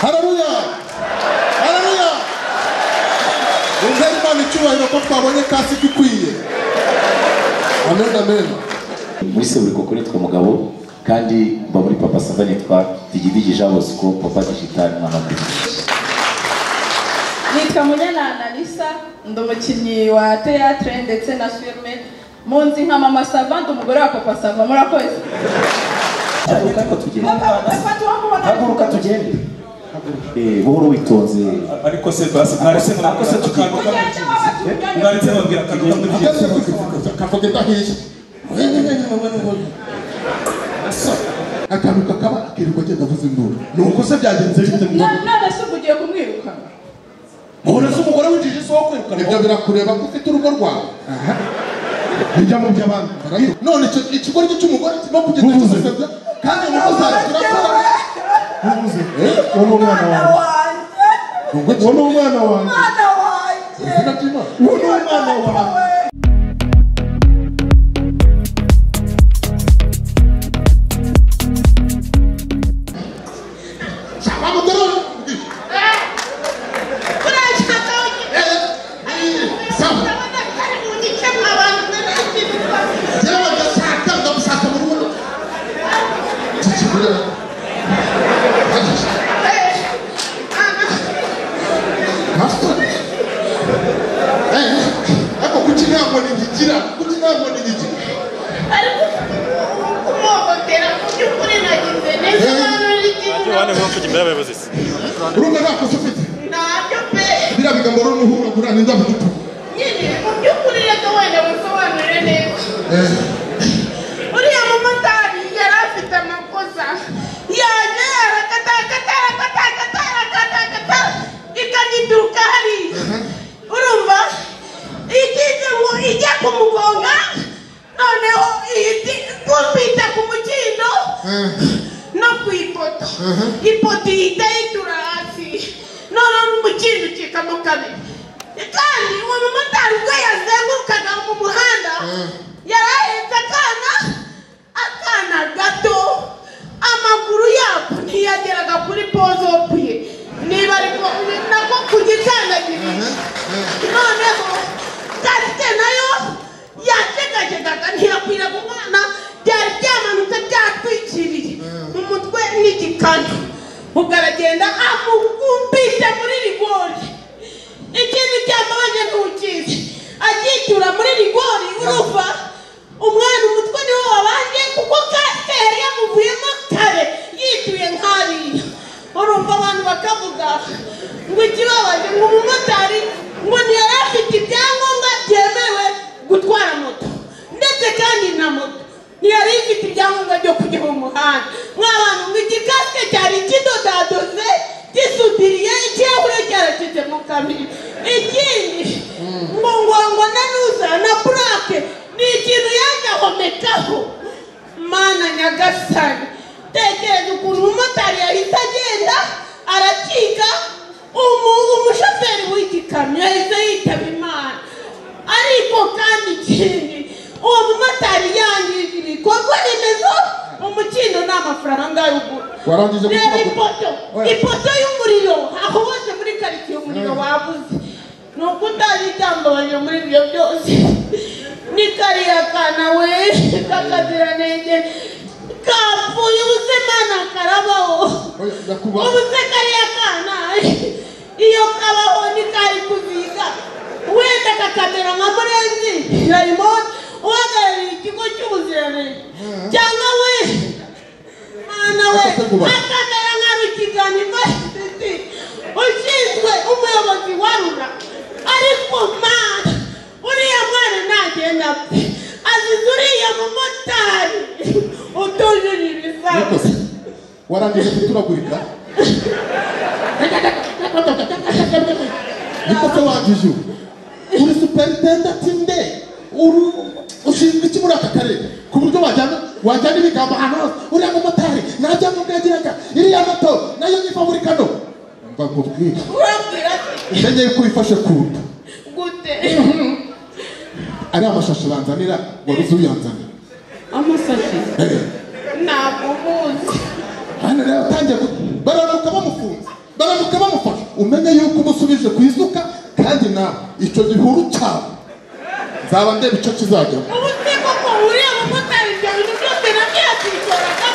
Haleluya, haleluya. Ungari Imana icyubahiro ko twabonye kasike ikwiye. Amen, amen. Muri Seburikoko nitwa Mugabo, kandi mba muri Papa Sava nitwa Digidigi Jean Bosco, Papa Digital mwana wa. Nitwa Munyana Analisa, ndi umukinnyi wa théâtre ndetse na filme. Munzi nka Mama Sava, ndi umugore wa Papa Sava. Murakoze. Haguruka tugende. Buhoro witonze. Ariko se basi mwaretse akantu mwaretse babwira akantu kamwe. Kakogenda hirya. Akantu kakaba akirirwa agenda avuza induru. Nuko se byagenze bite? None se ubu ugiye kumwirukana? None se umugore w'injiji si uwo kwirukana? Ibyo birakureba ko ufite urugo rwawe. Bijya mu by'abandi. None ikigoryi cy'umugore kirimo kugenda kimusebya kandi umukozi turakora. Uwo ni umwana wanjye. Uwo ni umwana wanjye. Uwo ni umwana wanjye. Urumva nta kosa ufite? Ntabyo pe. Biriya bigambo rero umuhuragura ni ndabigutu. Nyine mu by'ukuri reka wenda musobanurire neza. Uriya mumotari yari afite amakosa. Yaje arakatakata ikagituruka hariya. Urumva? Igize ngo ijya kumugonga, noneho ihita kumpita ku mukindo no ku ipoto. Ipoto ihita yitura hasi, noneho n'umukindo ucikamo kabiri. Kandi uwo mumotari ubwo yazengurukaga mu muhanda, yari ahetse akana gato, amaguru yako ntiyageraga kuri pozopu ye, niba ariko nako ku gikandagirije. Noneho kasike nayo yajegajega ntiyakwiraga umwana, byari byamanutse byatwikiriye mu mutwe n'igikantu. Ubwo aragenda amugumbisha muri rigori. Ikintu cyambabaje ntukizi, agitura muri rigori. Uruva umwana umutwe niwo wabanje, kuko kasike yari yamuvuyemo kare yituye nk'ariya. Urumva abantu bakavuga ngo ikibabaje ngo umumotari ngo ntiyari afite ibyangombwa byemewe gutwara moto, ndetse kandi na moto ntiyari ifite ibyangombwa byo kujya mu muhanda. Mw'abantu ngo igikasike cyari kidodadoze gisudiriye, ikirahure cyaracitsemo kabiri. Ikindi ngo ngo nanuza na purake ni ikintu yajya homekaho. Mana nyagasani, tekereza ukuntu umumotari yahise agenda aracika, umushoferi w'igikamyo yahise yitaba Imana. Ariko kandi ikindi, uwo mumotari yangije ibikorwa remezo, umukindo ni amafaranga y'ugura. Reba ipoto y'umuriro aho hose muri karitsiye umuriro wabuze. Ni uko utazi icyambabaje muri ibyo byose ni kariya kana we k'akaziranenge kapfuye. Ubuse Mana karabaho, ubuse kariya kana iyo kabaho ntikari kuziga, wenda kakamera nka Murenzi Raymond uhagarariye ikigo cy'ubuziranenge, cyangwa we Mana we akamera nka Rukigana University ushinzwe umuyobozi wa RURA. Ariko Mana, uriya mwana ntagenda apfe, azize uriya mumotari utujuje ibisabwa. Warangije guturagurika? Niko se wangije uri superintendent nde? Ushinzwe iki muri aka karere ku buryo wajyana ibigambo ahantu hose? Uriya mumotari nta byangombwa yagiraga, iriya moto nayo ni faburikano. Mva nkubwire, umenye yuko wifashe ku nda. Gute? Ariya mashashi banzanira wari uzi uyanzanira? Amasashi? Ntabwo muzi. Hano rero atangiye baranuka bamufunze. umenye yuko umusubije ku isuka kandi nawe icyo gihuru cyawe nzaba ndeba icyo kizajya. Ubu se koko uriya mumotari ibyo bintu byose nabyo yakwitoraka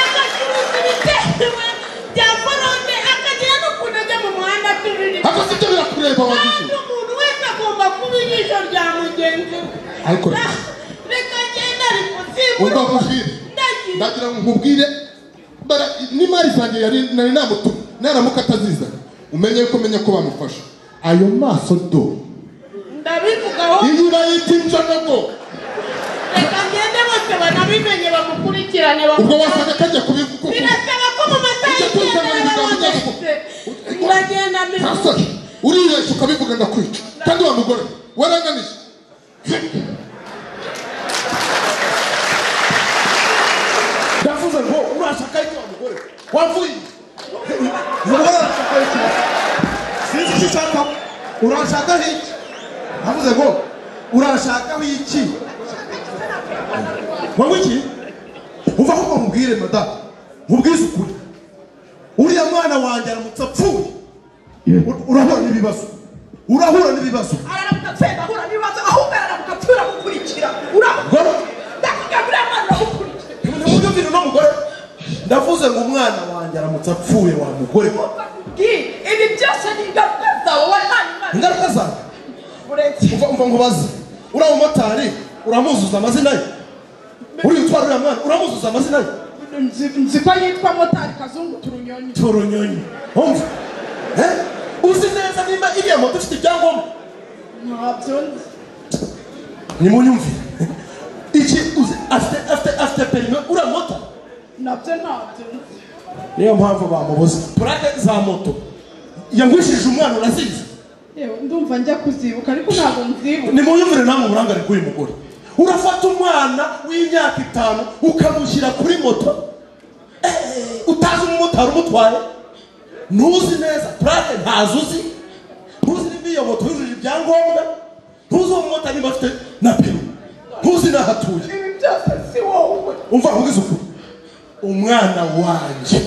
agacuruza ibitewe bya forode akagira n'ukuntu ajya mu muhanda atubiri. Ariko si ibyo birakureba wagize. Kandi umuntu wese agomba kuba ijisho rya mugenzi we. Ariko reka ngende ariko simbura. Ndagira ngo nkubwire n'imari zanjye nari namutumye naramuka atazizana umenye ko menye ko bamufasha ayo maso do ndabivugaho iyi bayita injonogo. Reka ngende bose banabimenye bamukurikirane. Ubwo wasanga kajya kubivuga. Birasaba ko mu masaha y'icyenda ndagenda mbivuga. Uribeshya ukabivuga ndakwica kandi wa mugore waranganije. Ndavuze ngo urashaka iki wa mugore wavuye umugore arashaka iki? Sinzi icyo ushaka. Urashaka iki? Ndavuze ngo urashaka iki? Wowe iki? Uva aho nkubwire madamu, nkubwize ukuri. Uriya mwana wanjye aramutse apfuye urahura n'ibibazo. Urahura n'ibibazo. Araramutse apfuye ndahura n'ibibazo ahubwo araramutse apfuye uramukurikira. Ndakubwira uriya mwana uramukurikira. Ntimubyumvire uno mugore. Ndavuze ngo umwana wanjye aramutse apfuye wa mugore. Ibi byose ni ingaruka zawe wahaye umwana. Ingaruka zawe? Umva nkubaze. Uriya mumotari uramuzuza amazina ye? Uriya utwara uriya mwana uramuzuza amazina ye? Nzi ko yitwa motari Kazungu Turunyonyi. Turunyonyi. Umva. Uzi neza nimba iriya moto ifite ibyangombwa? Ntabyo nzi. Nimunyumvire. Iki uzi afite perime uriya moto? Nabyo ntabyo nzi. Niyo mpamvu bamubuza. Purake za moto yangwishije umwana urazizi? Yewe ndumva njya kuzibuka ariko ntabwo nzibuka. Nimuyumvire namwe uburangare bw'uyu mugore. Urafata umwana w'imyaka 5 ukamushyira kuri moto utazi umumotari umutwaye, ntuzi neza purake ntazo uzi, ntuzi nimba iyo moto yujuje ibyangombwa, ntuzi uwo mumotari niba afite na perimi, ntuzi n'aho atuye. Ibi byose si wowe. Umva nkubwize ukuri, umwana wanjye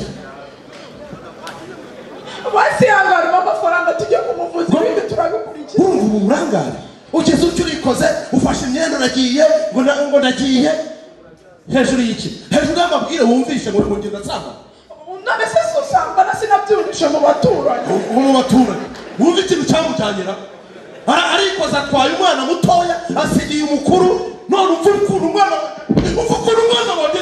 basihangarimo amafaranga tujye kumuvuza ibindi turabikurikira. Urumva ubu burangare ugeze utyo urikoze ufashe imyenda uragiye ngo ndagiye hejuru y'iki? Hejuru y'amabwire wumvishe ngo ngenda nsanga. None se usanga sinabyumvishe mu baturanyi. Mu baturanyi wumva ikintu cyamujyanyira arikoze atwaye umwana mutoya asigiye umukuru none umva ukuntu umwana wanjye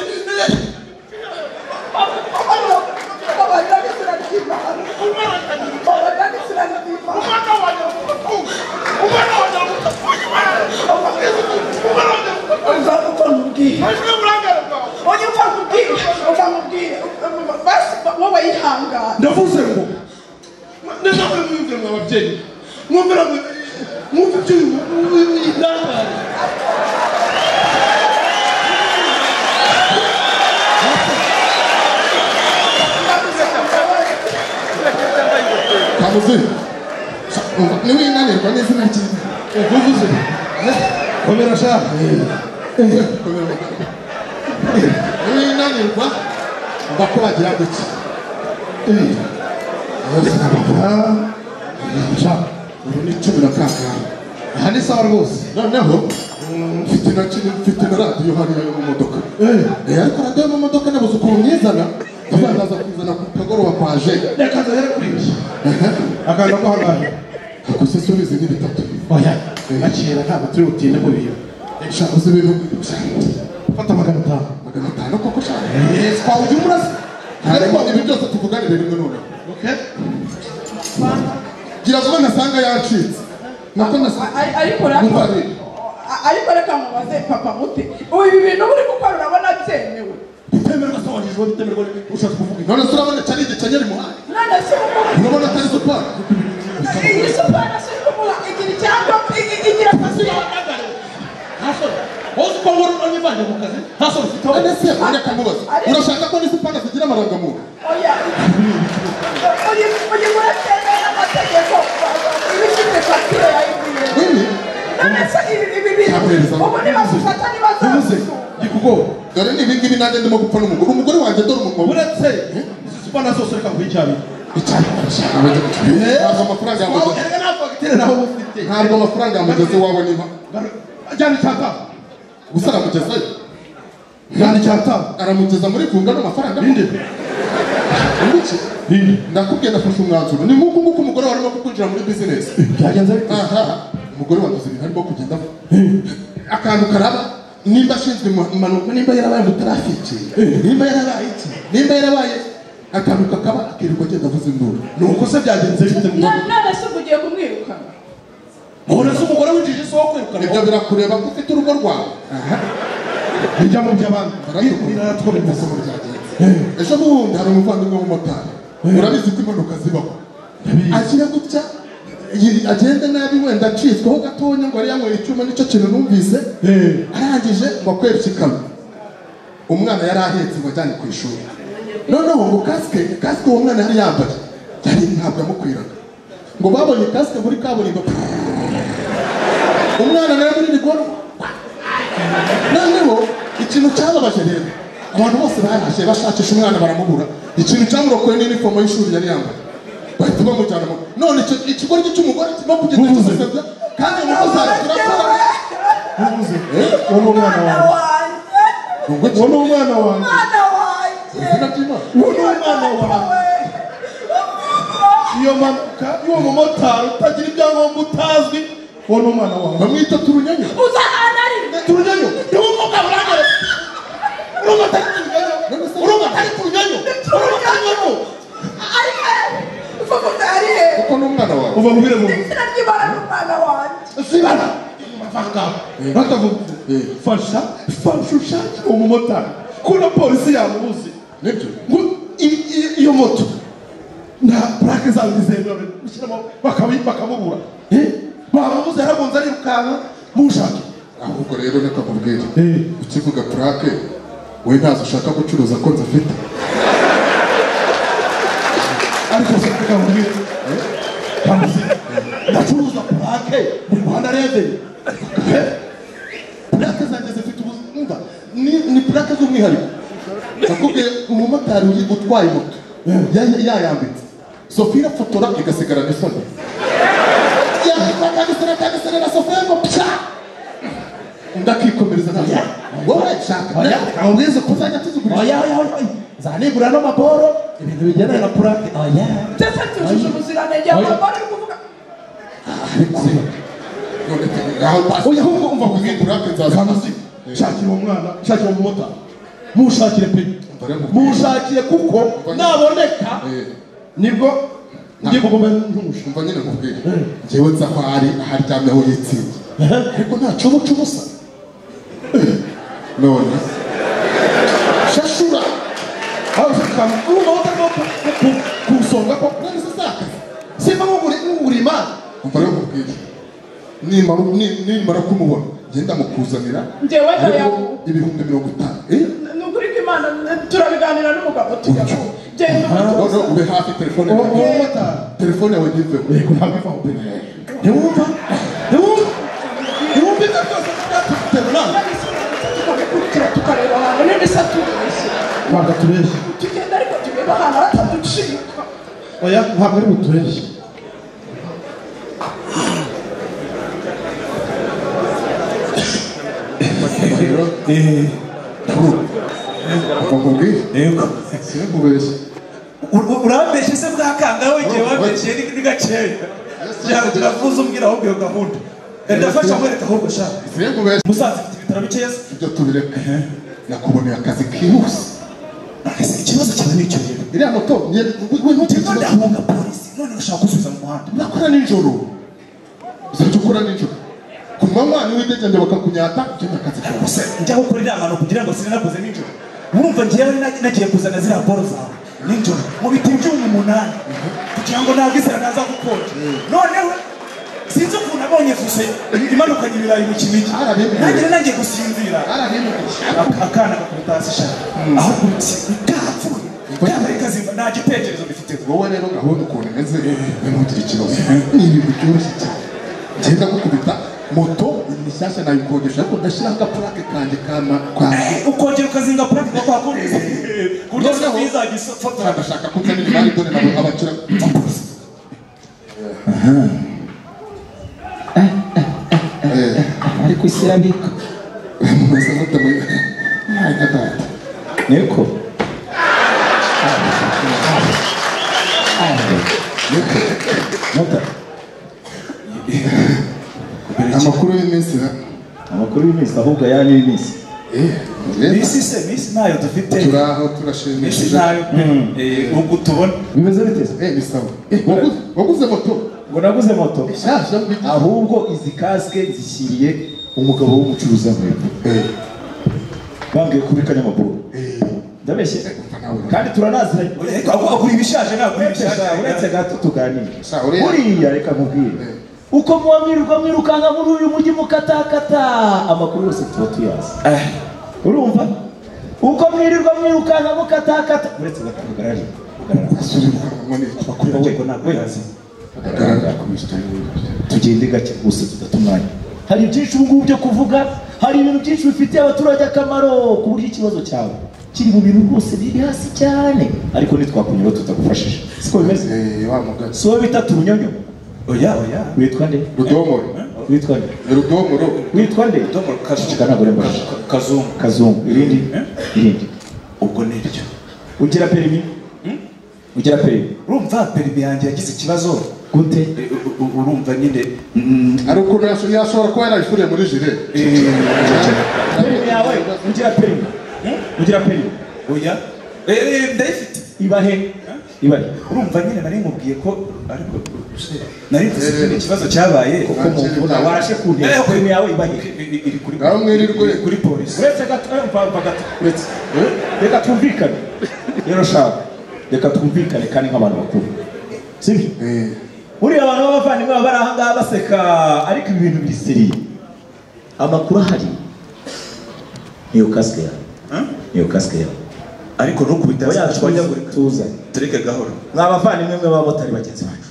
Ndavuze ngo ndashaka mwumvire mwa babyeyi mwumvira mwumve ibyo indangare. Kamuzi niwinanirwa n'izina ryiza uvuze komera sha niwinanirwa mbako bagira gutya. Ubu ni 10 na kangahe? Aha ni sawa rwose. Noneho mfite na radiyo hariya yo mu modoka. Ariko radiyo yo mu modoka nabuze ukuntu nyizana, ndaza kuyizana ku kagoroba kwaje. Reka duhere kuri ibi. Akanda ko hangahe? Gusa subize ni 3. Oya, akira ntabwo turi butinde mu bintu. Sha uzi ibintu. Fata 500. 500 koko sha. Twawujya umurasa. Ariko ibi byose tuvuganire rimwe noneho. Okay? Gira vuba nasanga yacitse. Nako nasanga. Ariko reka mubaze papa muti. Ubu ibi bintu uri gukora urabona byemewe? Bitemerwa se wajijwe bitemerwa ushatse kuvuga. None se urabona cyari igikenyeri muhaye? None se urabona atari supana? Iyi supana se uri kumuha igira icyangombwa igira akazi. Wowe uko nkora uranyivanye mu kazi nta soni ufite. None se reka nkubaze urashaka ko n'isupana zigira amarangamuntu? Oya. Uyu muratemera n'amategeko ibifite fagitire ya MTN. None se ibi bintu ubu nibagufata ntibazagusuka. Dore ni ibingibi nanjye ndimo gupfa n'umugore. Umugore wanjye dore umugabo. Uretse izi supana zose reka nguhe icyabiri. Ntabwo amafaranga yamugeze. Ntabwo amafaranga yamugeze iwawe niba. Ajyana icyatanu. Gusa aramugezayo. Ajyana icyatanu. Aramugeza muri vunga n'amafaranga. Ninde? Nguki? Ndakubwiye ndafashe umwanzuro. Ni nk'uko nguko umugore warimo kukwinjira muri business. Byagenze bite? Aha. Umugore waduze ibintu arimo kugenda. Akantu karaba nimba ashinzwe impanuka, nimba yarabaye mu traffic, nimba yarabaye iki, nimba yarabaye akantu kakaba akirirwa agenda avuza induru. Nuko se byagenze bite? None se ubu ugiye kumwirukana? None se umugore winjije isi wo kwirukana? Ibyo birakureba ko ufite urugo rwawe. Bijya mu by'abandi. Biratwomeza uko byagenze. Ejo bundi hari umuvandimwe w'umumotari. Urabizi ko impanuka zibaho. Agira gutya agenda nabi wenda acitsweho gatonya ngo yari yanyweye icyuma nicyo kintu numvise. Arangije ngo akwepye ikamyo. Umwana yari ahetse ngo ajyane ku ishuri. Noneho ngo kasike uwo mwana yari yambaye yari ntabwo yamukwiraga. Ngo babonye kasike muri kaburimbo. Umwana nawe muri rigoro. Noneho ikintu cyababaje rero abantu bose barashe bashakisha umwana baramubura. Ikintu cyamurokoye ni inifomo y'ishuri yari yambaye. Bahita bamujyana mu none ikigoryi cy'umugore kirimo kugenda kimusebya kandi umumotari turakora. Ntubuze. Uwo ni umwana wanjye. Uwo ni umwana wanjye. Uwo ni umwana wanjye. Iyo mpanuka y'uwo mumotari utagira ibyangombwa utazwi, uwo ni umwana wanjye. Bamwita Turunyanyo. Uza ahantu ari. Turunyanyo. Ni umwuka burangare. Urumva atari Turunyanyo. Urumva atari Turunyanyo. Urumva atari Turunyanyo. Ari he? Uvuga ari he? Kuko ni umwana wawe. Uva mubwire mu. Izina ry'Imana ni umwana wanjye. Sibana. Mavanga. Batavuga. Fasha, fasha ushake umumotari. Kuna polisi yamubuze. Nibyo. Ngo iyo moto nta plaque zawe zemewe gushyiramo bakamubura. Bamubuze yaragonze arirukanka mushake. Ahubwo rero reka nkubwire. Ukivuga plaque we ntazo ushaka gucuruza ko nzifite. Ariko se reka nkubwire. Ndacuruza plaque muri Rwanda Revenue. Plaque zanjye zifite ubuzima. Ni plaque z'umwihariko. Nakubwiye umumotari utwaye moto yayambitse. Sofia irafotora igasigarana isoni. Yakagisera Sofia ngo pya. Undi akikomereza nta. Wowe shaka. Oya, kuzajya tuzigurisha. Oya, oya, oya. Zanigura no maboro ibintu bigendana na plaque. Oya. Ndetse tujuje ubuziranenge amaboro uri kuvuga. Oya, ahubwo umva kubwira plaque nzaza. Shakira uwo mwana, shakira umumotari. Mushakire pe. Mushakire kuko naboneka nibwo ndi bugume ntuje. Umva nyine nkubwire. Njyewe nza aho ari aharyamyeho yitsinze. Ariko nta cubu cy'ubusa. None shashura. Aho urumva utarimo kusonga ko none se sakazi. Simba nkugura imana. Umva rero nkubwire. Nimara kumubona ngenda mukuzanira. Njyewe ndayaguha. 50,000. Ni ukuri ko Imana turabiganira n'umugabo tujya ku. Genda umutuze. Ube hafi telefone yawe. Telefone yawe ntiveho. Yego ntabwo ivaho pe. Ntiwumva? Ntiwumva? Ntiwumva ibyo byose byatutewe nawe? Tukabikurikira tukareba ahantu n'ibisa tubeshye. Ntabwo atubeshye. Tugenda ariko tureba ahantu hataducika. Oya ntabwo ari butubeshye. Yego. Sinkubeshye. Urambeshye se bwakanga we gihe wambeshye ni gakeya. Turavuze umbwira ahubwo iyo gahunda. Ndafasha nkwereka ahubwo sha. Sinkubeshye. Musanze ifite ibitaro bikeya se. Ibyo tubireka. Nakuboneye akazi kihuse. Ese ikibazo cyawe ni icyo rero. Iriya moto we ntukigwa ndahunga polisi none urashaka gusubiza mu muhanda. Nakora nijoro. Uzajya ukora nijoro. Ku manywa niwitegende bakakunyata ugenda akazi kawe. Gusa njya gukora iriya mpanuka kugira ngo sinanakoze nijoro. Urumva njyewe nagiye kuzana ziriya boro zawe nijoro mu biti byuma 8 kugira ngo ntabwo naza gukonja. Noneho sinzi ukuntu abonye fuso imanukanye ibirayi mu Kinigi. Nanjye nagiye gusinzira. Akana gakubita hasi sha. Aho kapfuye. Kabaye kazima nta gitekerezo bifite. Wowe rero gahunda ukuntu imeze ntugire ikibazo. Ni ibintu byoroshye cyane. Ngenda gukubita moto shyashya nayikodesha ariko ndashyiraho agapurake kanjye kama kwanjye. Ukongera ukazinga purake kwa kundi ku buryo izajya ifotora. Ndashaka kuzanira imari dore nabo abakira. Ariko isi irabika. Niko. Niko. Amakuru y'iminsi. Amakuru y'iminsi ahubwo ayanyu y'iminsi. Misi se misi nayo dufite. Turaho turashimishije. Misi nayo ubwo tubona. Bimeze bite? Bisawa. Waguze moto. Ngo naguze moto. Ahubwo izi kasike zishyiriye umugabo w'umucuruzi w'inkweto. Bambwiye kuri Kanyamaburu. Ndabeshye. Kandi turanaziranye. Agura ibishaje ntabwo ibishaje. Uretse gato tuganire. Buriya reka nkubwire. Uko muba mwirirwa mwirukanka muri uyu mujyi mukatakata amakuru yose tuba tuyazi. Urumva? Uko mwirirwa mwirukanka mukatakata uretse gato uhagarare. Amakuru yego ntabwo yazi. Tugende gake gusa tudata umwanya. Hari byinshi ubu ngubu byo kuvuga, hari ibintu byinshi bifitiye abaturage akamaro ku buryo ikibazo cyawe kiri mu bintu rwose biri hasi cyane, ariko ntitwakunyura tutagufashije. Siko bimeze? Si wowe bita Turunyonyo? Oya oya. Witwa nde? Rudomoro. Witwa nde? Rudomoro. Witwa nde? Rudomoro Kazungu. Kazungu. Irindi? Irindi. Ubwo ni iryo. Ugira perimi? Ugira perimi? Urumva perimi yanjye yagize ikibazo. Gute? Urumva nyine ari ukuntu yashobora kuba yarayisuriye muri jire. Perimi yawe ugira perimi? Ugira perimi? Oya. Ndayifite. Ibahe? Ibahe. Urumva nyine nari nkubwiye ko ariko nari mfite ikibazo cyabaye kuko muvuna warashe kuntera. Perimi yawe ibahe? Iri kuri ngaho mwirirwe kuri polisi. Uretse gato mva gato uretse. Reka twumvikane. Rero shaka reka twumvikane kandi nk'abantu bakuru. Sibyo? Buriya abantu b'abavandimwe baba bari aha ngaha baseka ariko ibi bintu biri seriye. Amakuru ahari niyo kasike yawe. Niyo kasike yawe. Ariko ntukubita twajya tuza. Tureke gahoro. Mwa bavandimwe mwe b'abamotari bagenzi bacu.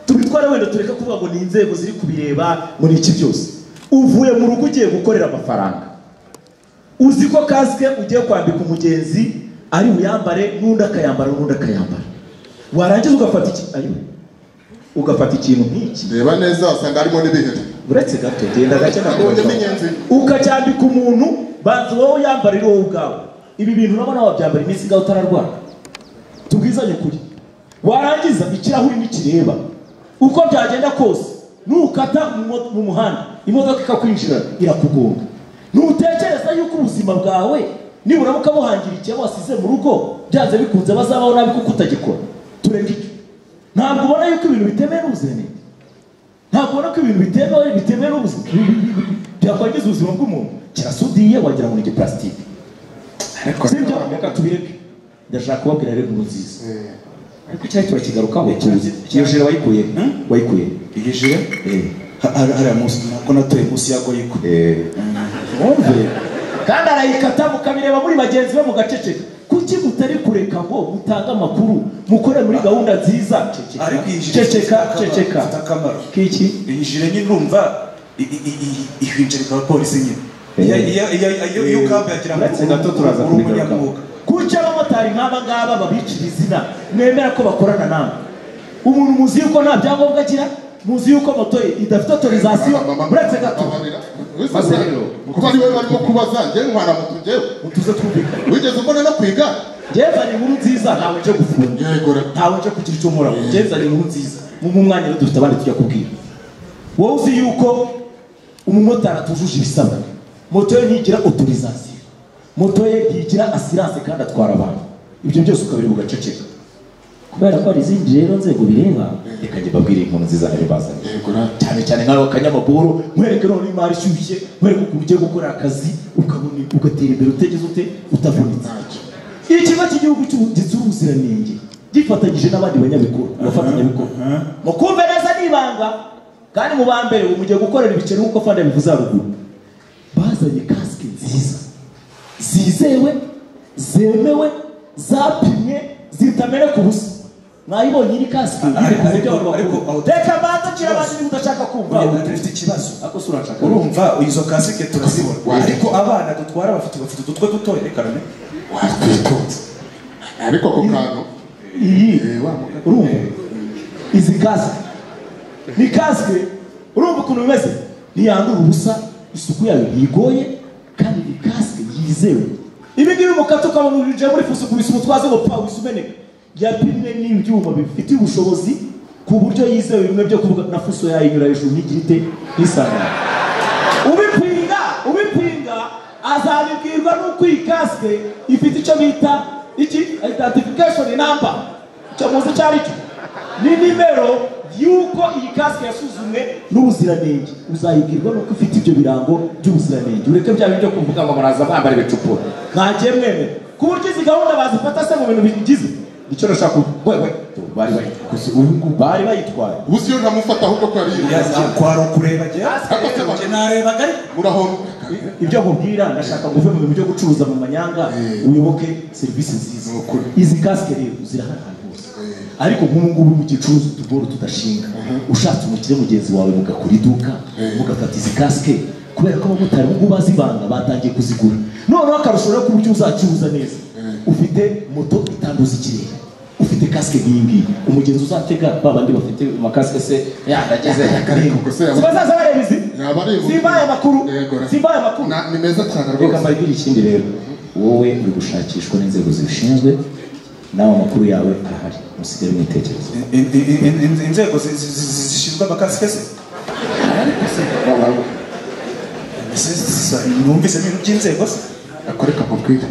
Tubitwara wenda tureka kuvuga ngo ni inzego ziri kubireba ngo ni iki byose. Uvuye mu rugo ugiye gukorera amafaranga. Uzi ko kasike ugiye kwambika umugenzi ari buyambare n'undi akayambara n'undi akayambara. Warangiza ugafata iki ayo ugafata ikintu nk'iki. Reba neza usanga harimo n'ibiheri. Uretse gato genda gake nabonye n'inyenzi. Ukacyambika umuntu banza wowe uyambarira wowe ubwawe. Ibi bintu urabona wabyambara iminsi ngaho utararwara. Tubwizanye ukuri. Warangiza ikirahuri nikireba. Uko byagenda kose nukata mu muhanda imodoka ikakwinjira irakugonga. Nutekereza yuko ubuzima bwawe nibura bukabuhangira icyo wasize mu rugo byanze bikunze bazabaho nabi kuko utagikora. Tureke icyo. Ntabwo ubona yuko ibintu bitemewe n'ubuziranenge. Ntabwo ubona ko ibintu bitemewe n'ubuziranenge byakwangiza ubuzima bw'umuntu. Kirasudiye wagira ngo ni igiparasitike. Sibyo? Reka tubireke. Ndashaka kubabwira rero inkuru nziza. Ariko cyari turakigarukaho tuzi. Iyo jire wayikuye? Wayikuye. Iyi jire? Hariya munsi nako natuye munsi ya Goyiko. Wumve. Kandi arayikata mukabireba muri bagenzi be mugaceceka. Kuki mutari kureka ngo mutange amakuru mukore muri gahunda nziza? Ceceka ceceka. Kiki? Iyi jire nyine urumva ihwinjirika abapolisi nyine. Iyo ukambi yagira ngo gato turaza kubigarukaho. Kuki abamotari nk'aba ngaba babicira izina mwemera ko bakorana namwe? Umuntu muzi yuko nta byangombwa agira, muzi yuko moto ye idafite autorisation. Uretse gato maze rero kuba ari wowe barimo kubaza njyewe ntwara moto njyewe utuze twumvikane. Wigeze umbona no kwiga? Njyewe nzanye inkuru nziza ntawe nje gufunga, ntawe nje kugira icyo nkora. Njyewe nzanye inkuru nziza mu mwanya rero dufite abandi tujya kubwira. Wowe uzi yuko umumotari atujuje ibisabwa, moto ye ntigira autorisation, moto ye ntigira assurance kandi atwara abantu, ibyo byose ukabiri ugaceceka. Kubera ko hari izindi rero nzego bireba, reka njye mbabwire inkuru nziza nari bazanye. Cyane cyane nk'aho Kanyamaburu nkwereke none imari ishyushye, nkwereke ukuntu ugiye gukora akazi ukabona ugatera imbere utegeze ute utavunitse. Ikigo cy'igihugu gitsura ubuziranenge gifatanyije n'abandi banyabikorwa, abafatanyabikorwa. Mukumve neza n'ibanga kandi mu ba mbere ubu mugiye gukorera ibiceri nk'uko Fanda bivuze haruguru. Bazanye kasike nziza zizewe, zemewe, zapimwe, zitameneka ubusa. Mwayibonye iri kasike reka mbanza nshira abandi niba udashaka kumva ufite ikibazo ako se urashaka urumva izo kasike turazibona ariko abana dutwara bafite udutwe dutoya reka rame wakwitonze ariko ako kantu iyi urumva izi kasike ni kasike urumva ukuntu bimeze ntiyandura ubusa isuku yayo ntigoye kandi ni kasike yizewe ibi ngibi mukata ukabona urinjiye muri fuso kubisa umutwaze ngo pa wise umeneka yapimwe n'ibyuma bifitiye ubushobozi ku buryo yizewe bimwe byo kuvuga na fuso yayinyura hejuru ntigire ite ntisangane ubipinga azabibwirwa n'uko iyi kasike ifite icyo bita iki identification number icyo muzi icyo ari cyo ni nimero y'uko iyi kasike yasuzumwe n'ubuziranenge uzayibwirwa n'uko ifite ibyo birango by'ubuziranenge ureke bya bintu byo kuvuga ngo muraza mwambara ibicupuro ntagiye mwemera ku buryo izi gahunda bazifata se mu bintu bigize icyo nashaka wewe bari bayitwaye ubu siyo ntamufata ahubwo ko yari kwaro kureba je narebaga ariko murahoro ibyo nkubwira ndashaka ngo uve mu bintu byo gucuruza mu manyanga uyoboke serivisi nziza izi kasike rero zirahari ahantu hose ariko nk'ubu ngubu mu gicuruza utuboro tudashinga ushatse umukire mugenzi wawe mugakora iduka mugafata izi kasike kubera ko abamotari ubu ngubu bazi ibanga batangiye kuzigura noneho akarusho rero k'uburyo uzacuruza neza ufite moto itanduza ikirere ufite kasike nk'iyi ngiyi umugenzi uzatega ba bandi bafite amakasike se yandageze bazaza bareba izi simbaye amakuru simbaye amakuru ni meza cyane rwose reka mbabwire ikindi rero wowe uri gushakishwa n'inzego zibishinzwe nawe amakuru yawe arahari musigare mwitekerezo inzego zishinzwe amakasike se numvise ibintu by'inzego se akoreka mubwire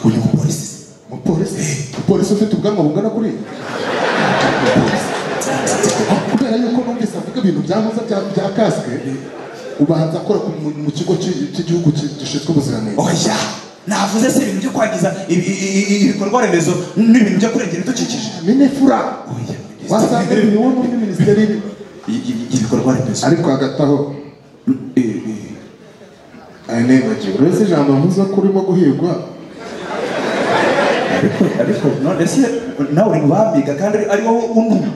uyu mupolisi umupolisi ufite ubwanwa bungana kuri kubera yuko numvise avuga ibintu byamuza bya kasike ubanza akora mu kigo cy'igihugu gishinzwe ubuziranenge oya navuze se ibintu byo kwangiza ibikorwa remezo n'ibintu byo kurengera ibidukikije minefura wasanga ni wowe muri minisiteri y'ibikorwa remezo ariko hagati aho nibagiwe uretse ijambo mvuze ko urimo guhigwa ariko none se nawe uri mu bambiga kandi ari wowe unuma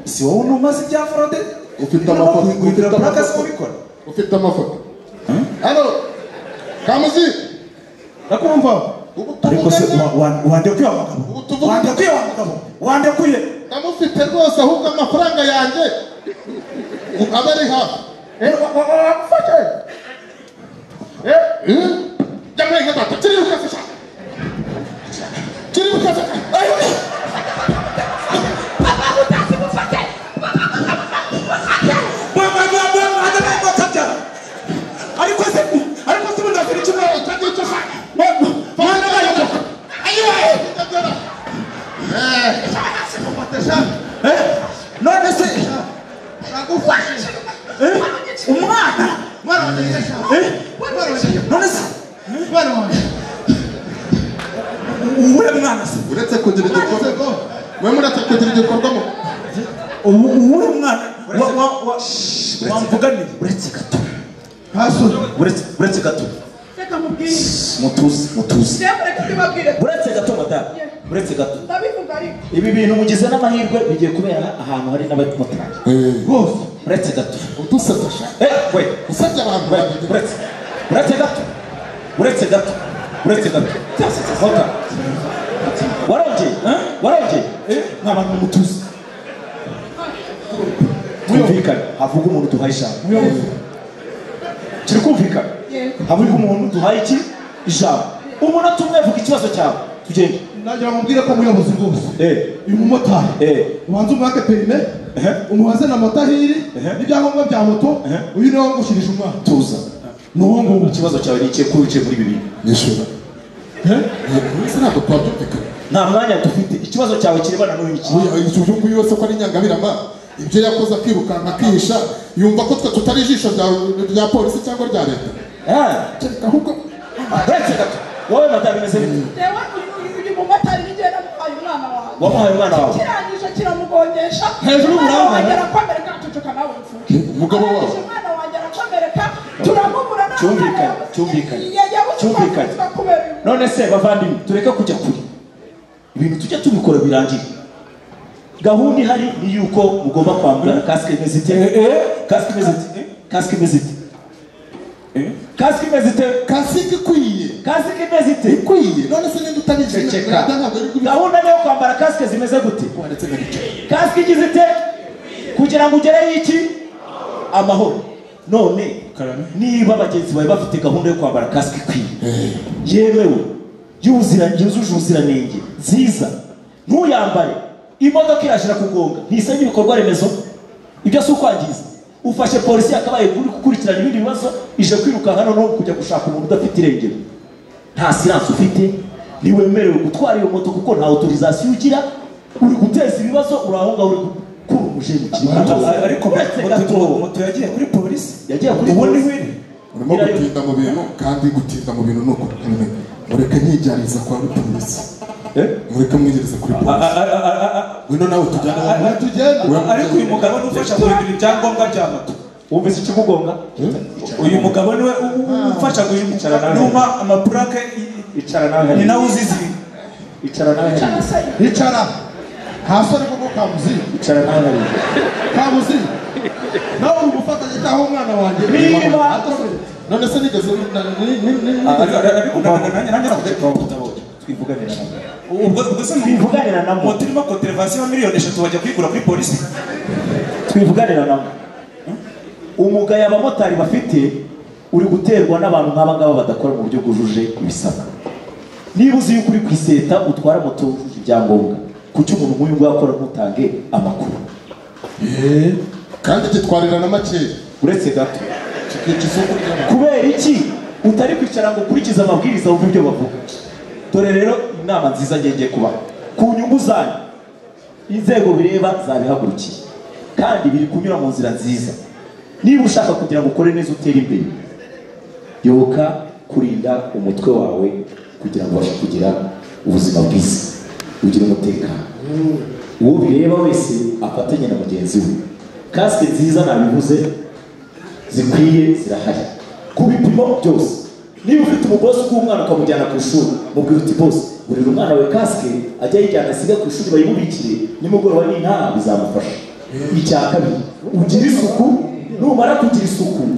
si wowe unuma si bya forode ufite amafoto ufite amafoto hano kamuzi ndakumva ariko se wandekuye wa mugabo wandekuye wa mugabo wandekuye ndamufite rwose ahubwo amafaranga yanjye aba ari hafi wamufashe jya muri data kiri bukase kiri bukase papa mutasi mufate ariko se mundafira kimwe none se umwana none se uwuhe mwana se uretse kugira igikorwa mwe muretse kugira igikorwa uwuhe mwana wamvuganiye uretse gato uretse gato reka mubwire mutuze mutuze reka mbibabwire uretse gato madamu uretse gato ndabivuga ariko ibi bintu mugize n'amahirwe bigiye kubera ahantu hari n'abamotari rwose uretse gato udusetse we usebye abantu uretse uretse gato uretse gato uretse gato mota warongeye warongeye nk'abantu mutuze twumvikane havuga umuntu duhaye ijambo turi kumvikana havuga umuntu duhaye iki ijambo umunota umwe vuga ikibazo cyawe tugende nagira ngo mbwire ko muyobozi rwose uyu mumotari ubanza umwake perime umubaze na moto ahiri n'ibyangombwa bya moto uyu niwe wagushyirije umwana tuza n'uwo nguwo ikibazo cyawe ni ikihe ko wicaye muri bibiri nishyura ntabwo twabyumvikana nta mwanya dufite ikibazo cyawe kirebana n'uyu iki uyu nguyu wese ko ari inyangabirama ibyo yakoze akirukanka akihisha yumva ko twe tutari ijisho rya polisi cyangwa rya leta ahubwo uretse gato wowe madamu bimeze bite reba uyu mumotari n'igihe namuhaye umwana wawe wamuhaye umwana wawe kirangije kiramugongesha hejuru umwana wanjye arakomereka aceceka nawe mfuke umugabo wawe umwana wanjye arakomereka turamubura cyumvikane cyumvikane cyumvikane none se bavandimwe tureke kujya kure Ibintu tujya tubikora birangire. Gahunda ihari ni yuko mugomba kwambara kasike imeze ite? Kasike imeze ite? Kasike imeze ite? Kasike imeze ite? Kasike ikwiye. Kasike imeze ite? Ikwiye. None se ninde utabizi? Gahunda niyo kwambara kasike zimeze gute? Kasike igize ite? Kugira ngo ugereyo iki? Amahoro. None niba bagenzi bawe bafite gahunda yo kwambara kasike ikwiye, yemewe, yujuje ubuziranenge, nziza, ntuyambare, imodoka irashira kugonga, ntisenya ibikorwa remezo, ibyo si ukwangiza. Ufashe polisi yakabaye uri gukurikirana ibindi bibazo, ije kwirukanka noneho kujya gushaka umuntu udafite irengero. Nta siranse ufite, ntiwemerewe gutwara iyo moto kuko nta autorisation ugira, uri guteza ibibazo, uri aho ngaho uri gukura umujeni. Ariko moto yagiye kuri polisi, yagiye kuri polisi. Urimo gutinda mu bintu, kandi gutinda mu bintu nuko mureke nkijyariza kwa polisi. Mureke mwigiriza kuri polisi. Ngwino nawe tujyane. Tugende. Ariko uyu mugabo ni ufasha guhindura ibyangombwa bya moto. Wumvise ikikugonga? Uyu mugabo niwe ufasha guhindura numa amaplaque. Icara nawe. Ni nawe uzizinga. Icara nawe. Icara. Hasi ariko ko kamuzi. Icara nawe. Kamuzi. Nawe uri gufatanya cyaho umwana wanjye. Niba none se nigeze ariko nanjye twivuganira nabo. Ubwo se twivuganira nabo. Moto irimo contravention ya 3 miliyoni bajya kuyigura kuri polisi. Twivuganira nabo. Umugayo abamotari bafite uri guterwa n'abantu nk'aba ngaba badakora mu buryo bwujuje ibisabwa. Niba uzi yuko uri ku iseta utwara moto wujuje ibyangombwa, kuki umuntu nk'uyu nguyu akora ntutange amakuru? Kandi gitwarira na make uretse gato. Kubera iki utari kwicara ngo ukurikize amabwiriza wumve ibyo bavuga? Dore rero inama nziza ngiye kubaha ku nyungu zanyu, inzego bireba zabihagurukiye kandi biri kunyura mu nzira nziza. Niba ushaka kugira ngo ukore neza utere imbere, yoboka kurinda umutwe wawe kugira ngo ubashe kugira ubuzima bwiza, ugire umutekano. Uwo bireba wese afatanye na mugenzi we. Kasike nziza nabivuze zikwiye zirahari ku bipimo byose. Niba ufite umugozi w'umwana ukamujyana ku ishuri, mubwira uti boss, burira umwana wawe kasike ajya ayijyana asiga ku ishuri bayimubikire, nimugoroba n'intaha bizamufasha. Icya kabiri, ugire isuku. Numara kugira isuku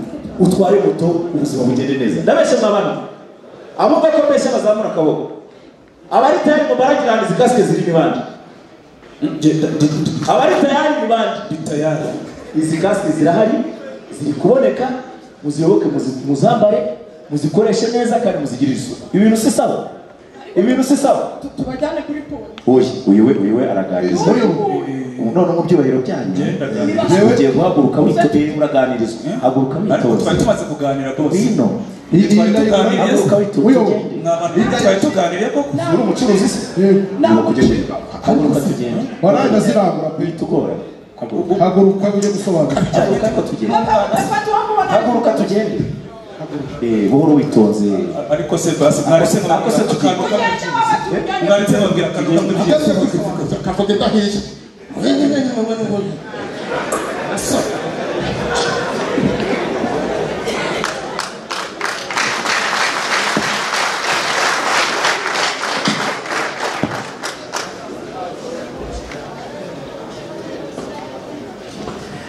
utware moto, ubuzima bugende neza. Ndabeshya mwabana, abumva ko mbeshya bazamura akaboko. Abari tayari ngo baragirana izi kasike ziri mibandi. Abari tayari mibandi. Izi kasike zirahari, ziri kuboneka, muziyoboke, muzambare, muzikoreshe neza kandi muzigirire isuku. Ibintu si sawa. Ibintu si sawa. Tubajyane kuri polisi. Oya, uyu we araganirizwa. None mu byubahiro byanyu ugiye guhaguruka witobeye, uraganirizwa. Haguruka witonze. Twari tumaze kuganira rwose. Ngwino. Haguruka witonze. Twari tuganiriye koko. Uri umucuruzi se? Haguruka tugende. Waraye zirangura witugora. Haguruka ujye gusobanura. Haguruka tugende. Haguruka tugende. Buhoro witonze. Ariko se basi mwarese mwakose tukanuka. Mwarese babwira kanuka muri kavuga hiye.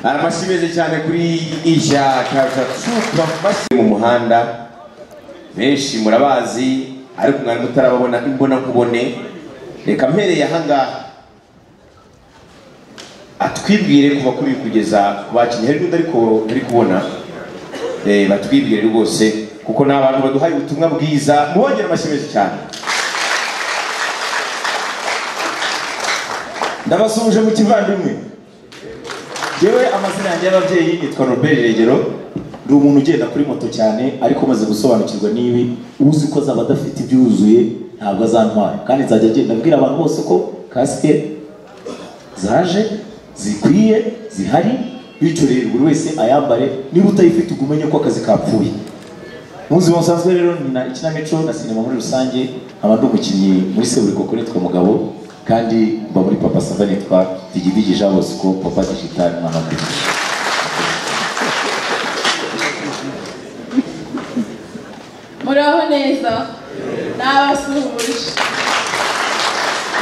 Amashyi meza cyane kuri Ija Culture Troupe mu muhanda. Benshi murabazi ariko mwari mutarababona imbona nkubone. Reka mpereye ahangaha atwibwire kuva kuri kugeza ku bakinnyi. Hari n'undi ariko ntari kubona, batwibwire rwose kuko ni abantu baduhaye ubutumwa bwiza. Mubongere amashyi meza cyane. Ndabasuhuje mu kivandimwe. Jewe amazina yanjye y'ababyeyi nitwa Robert Regero. Ndi umuntu ugenda kuri moto cyane, ariko maze gusobanukirwa n'ibi, uzi ko azaba adafite ibyuzuye ntabwo azantwara. Kandi nzajya agenda abwira abantu bose ko kasike zaje zikwiye zihari, bityo rero buri wese ayambare. Niba utayifite ugumenye ko akazi kapfuye. Mu buzima busanzwe rero nkina ikinamico na sinema muri rusange, nkaba ndi umukinnyi muri Seburikoko nitwa Mugabo, kandi mba muri Papa Sava nitwa Digidigi Jean Bosco, Papa Digital mwana wa Kristo. Muraho neza, nabasuhuje.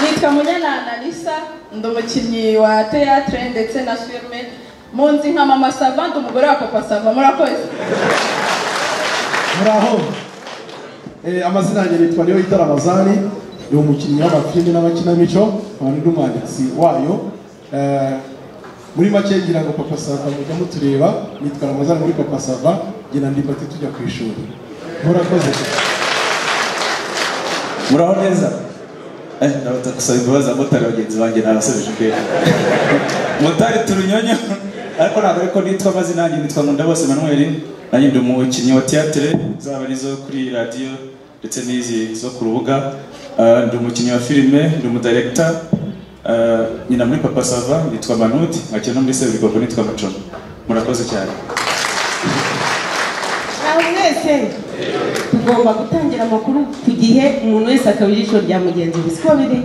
Nitwa Munyana Analisa, ndi umukinnyi wa théâtre ndetse na filme. Munzi nka Mama Sava, ndi umugore wa Papa Sava. Murakoze. Muraho. Amazina yanjye nitwa Niyoyita Ramazani, ni umukinnyi w'amafilime n'amakinamico, nkaba ndi n'umwanditsi wayo. Muri make ngira ngo Papa Sava mujya mutureba, nitwa Ramazani muri Papa Sava, njye na Ndimbati tujya ku ishuri. Murakoze. Muraho neza. Ndabanza gusaba imbabazi abamotari bagenzi banjye nabasubije imbere. Motari turunyonyo, ariko ntabwo ariko nitwa amazina yanjye, nitwa Nkundabose Emmanuel, nanjye ndi umukinnyi wa théâtre, zaba ari izo kuri radiyo ndetse n'izi zo ku rubuga. Ndi umukinnyi wa filime, ndi umudirector, nyina muri Papa Sava nitwa Manudi, nkakina no muri Seburikoko nitwa Macono. Murakoze cyane. Aho mwese tugomba gutangira amakuru ku gihe, umuntu wese akaba ijisho rya mugenzi we, siko biri?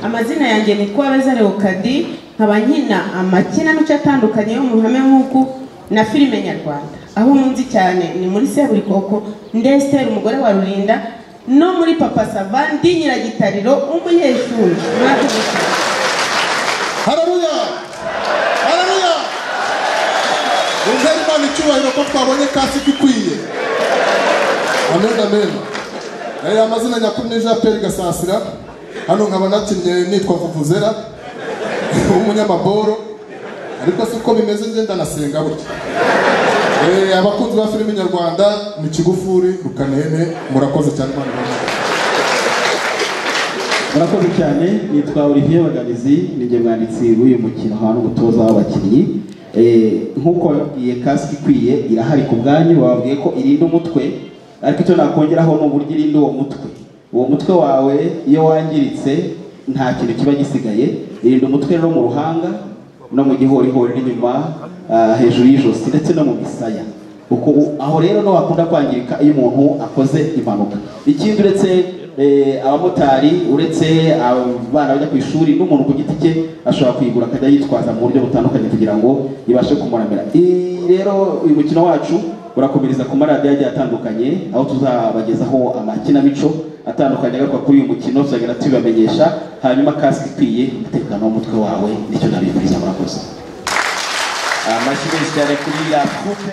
Amazina yanjye nitwa Beza Leokadi, nkaba nkina amakinamico atandukanye yo mu ruhame nk'uku na filime nyarwanda. Aho munzi cyane ni muri Seburikoko, Ndester umugore wa Rurinda, no muri Papa Sava ndi Nyiragitariro umunyeshuri. Murakoze cyane. Haleluya! Haleluya! Wumve Imana icyubahiro ko twabonye kasike ikwiye. Amen, amen. Amazina nyakuri ni Jean Pierre Gasasira. Hano nkaba nakinnye nitwa Vuvuzera w'umunyamaboro, ariko siko bimeze, nje ndanasenga burya. Abakunzi ba filime nyarwanda ni Kigufuri Rukanene, murakoze cyane. Imana ibahe. Murakoze cyane. Nitwa Olivier Baganizi, ninjye mwanditsi w'uyu mukino nkaba n'umutoza w'abakinnyi. Nk'uko bababwiye, kasike ikwiye irahari ku bwanyu. Bababwiye ko irinda umutwe, ariko icyo nakongeraho ni uburyo irinda uwo mutwe. Uwo mutwe wawe iyo wangiritse nta kintu kiba gisigaye. Irinda umutwe rero mu ruhanga no mu gihorihori n'inyuma, hejuru y'ijosi ndetse no mu misaya. Uko aho rero no hakunda kwangirika iyo umuntu akoze impanuka. Ikindi, uretse abamotari, uretse abana bajya ku ishuri, n'umuntu ku giti cye ashobora kuyigura akajya yitwaza mu buryo butandukanye kugira ngo ibashe kumuramira. Rero uyu mukino wacu urakomereza ku maradiyo agiye atandukanye, aho tuzabagezaho amakinamico atandukanye agaruka kuri uyu mukino, tuzagenda tubibamenyesha. Hanyuma kasike ikwiye umutekano w'umutwe wawe, nicyo nabifuriza. Murakoze. Amashyi menshi cyane kuri la troupe.